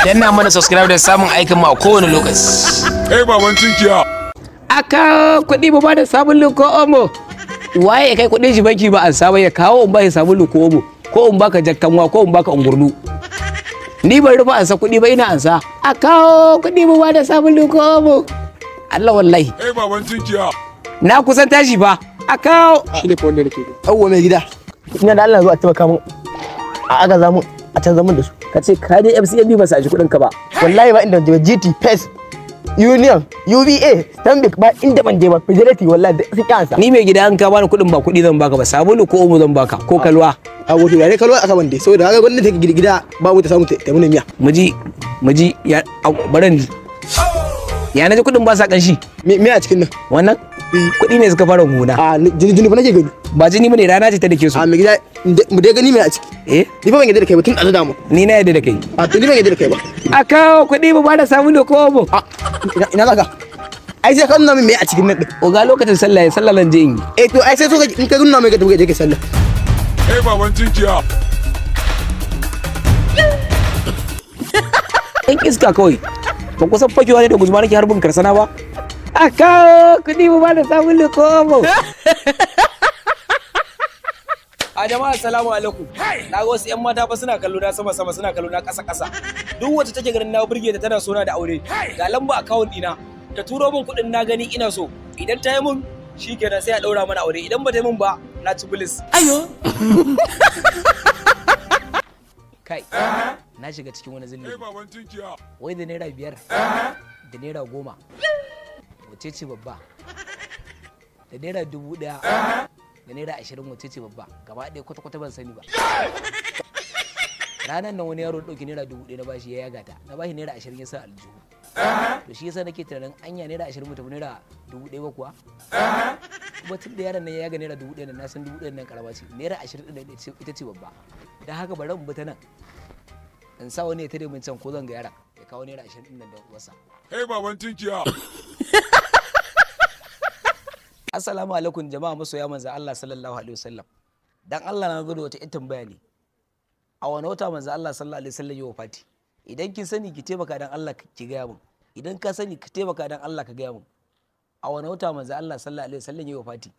Danna mana subscribe da samun aikin mu a kowane lokaci. Hey baban tinkiya. Aka kuɗi ba ba da sabulu ko omo. Waye ya kai kuɗin shi banki ba an saba ya kawo in ba shi sabulu ko omo ko in baka jakkanwa ko in baka ungurdu. Ni ban rufa ansa kuɗi ba ina ansa. A kawo kuɗi ba ba da sabulu ko omo. Allah wallahi. Hey baban tinkiya. Na kusan tashi fa. A kawo. Shi ne fa wanda nake da. Yawwa mai gida. Ina da Allah zuwa taimaka min a agaza mun a canza mun da su. Ka ce ka je FCMB ba su aji kuɗin ka ba. Wallahi ba inda ban je ba GT, Pace, Union, UVA, Stanbic ba inda ban je ba Fidelity wallahi duk sun kyansa. Ni mai gida an ka bani kuɗin ba kuɗi zan baka ba sabulu ko omo zan baka ko kalwa. A wato da dai kalwa aka ban dai saboda haka gwamnati take gida ba mu ta samu ta mun miya. Muji muji ya baran ji. Ya naji kuɗin ba sa ƙanshi. Me me a cikin nan? Wannan kuɗi ne suka fara gona. A jini jini fa nake gani. Ba jini bane rana ce ta dake su. A mai gida mu dai gani me a ciki. Eh Ni fa ban yadda da kai ba tun a da mu. ni na yadda da kai. A to ni ban yadda da kai ba. A kawo kuɗi ba ba da sabulu ko omo. A ina za ka? Ai sai ka nuna min me a cikin nan din. Oga lokacin sallah ya sallah zan je in yi. Eh to ai sai so in ka nuna min ka tafi ka je ka sallah. Hey baban tinkiya. Ɗan iska kawai. Ba kusan fakewa ne da guzuma nake harbin karsana ba. A kawo kuɗi ba ba da sabulu ko omo. A jama'a assalamu alaikum. Na ga wasu 'yan mata fa suna kallo na sama sama suna kallo na ƙasa ƙasa. Duk wacce take ganin na burge ta tana sona da aure. Ga lamba account ɗina. Ta turo min kuɗin na gani ina so. Idan ta yi min shikenan sai a ɗaura mana aure. Idan ba ta yi min ba na ci bilis. Ayo. Kai. Na shiga cikin wani Hey zilli. baban tinkiya. Wai da ₦5 da ₦10. Wace ce babba? Da ₦1,000 da ₦20 wace ce babba? Gaba ɗaya kwata-kwata ban sani ba. Ranar nan wani yaro ɗauki ₦1,000 na bashi ya yaga ta. Na bashi ₦20 ya sa aljihu. To shi yasa nake tunanin anya ₦20 mu tafi ₦1,000 ba kuwa? Kuma tun da yaron nan ya yaga ₦1,000 nan na san 1,000 nan karama ce. ₦20 ɗin nan ita ce babba. Don haka bari in bi ta nan. In sa wani ya tare min can ko zan ga yaron ya kawo ₦20 ɗin nan da uwarsa. Hey baban tinkiya. Assalamu alaikum jama'a masoya manzo Allah sallallahu alaihi wasallam. Dan Allah na zo da wata ƴar tambaya ne. A wani wata manzo Allah sallallahu alaihi wasallam ya wafati? Idan kin sani ki taimaka dan Allah ki gaya min. Idan ka sani ka taimaka dan Allah ka gaya min. A wani wata manzo Allah sallallahu alaihi wasallam ya wafati?